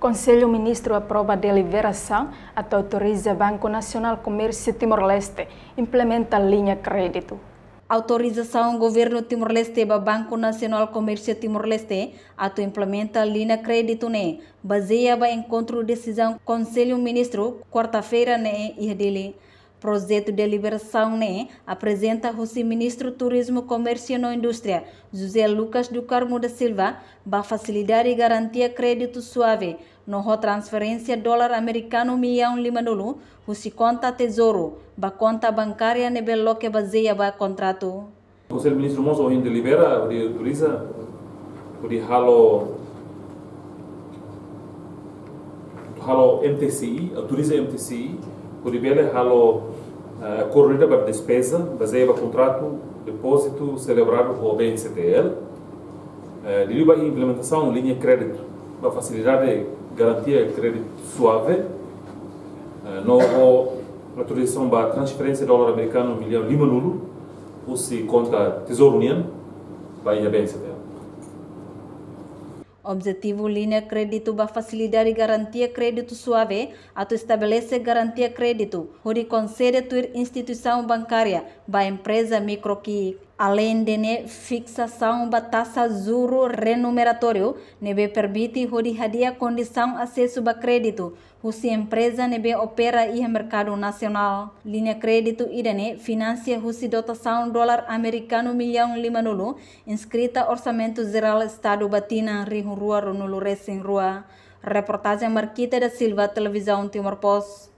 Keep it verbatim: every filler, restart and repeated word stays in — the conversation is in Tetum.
Konsellu Ministru aprova deliberasaun atu autoriza Banku Nasionál Komérsiu Timor-Leste implementa liña kréditu. Autorizasaun Governu Timor-Leste ba Banku Nasionál Komérsiu Timor-Leste atu implementa liña kréditu ne'e bazeia ba enkontru desizaun Konsellu Ministru kuarta-feira ne'e iha Dili. Projetu deliberasaun ne'e aprezenta husi Ministru Turizmu, Komérsiu no Indústria, José Lucas do Carmo da Silva, ba fasilidade garantia kréditu suave, no ho transferénsia dolar amerikanu millaun lima-nulu husi konta Tezouru ba konta bankária ne'ebé loke bazeia ba kontratu. Konsellu Ministru mós ohin delibera hodi autoriza, hodi halo, halo M T C I, autoriza M T C I hodi bele halo, eh, akordu ida ba despeza bazeia ba kontratu depózitu selebradu ho B N C T L. Eh, liuliu ba implementasaun liña kréditu ba fasilidade garantia kréditu suave, eh, no ho autorizasaun ba transferénsia dolar amerikanu millaun lima-nulu husi konta Tezouru nian ba iha B N C T L. Objetivu liña kréditu ba fasilidade garantia kréditu suave atu estabelese garantia kréditu hodi konsede tuir instituisaun bankária ba empreza mikro ki'ik. Aleinde ne'e, fiksasaun ba taxa juru renumeratóriu ne'ebé permite hodi hadi'a kondisaun asesu ba kréditu husi empreza ne'ebé opera iha merkadu nasionál. Liña kréditu ida-ne'e finansia husi dotasaun dolar amerikanu millaun lima-nulu inskrita Orsamentu Jerál Estadu ba tinan rihun rua ruanulu-resin-rua. Reportajen Marquita da Silva, Televizaun Timor Post.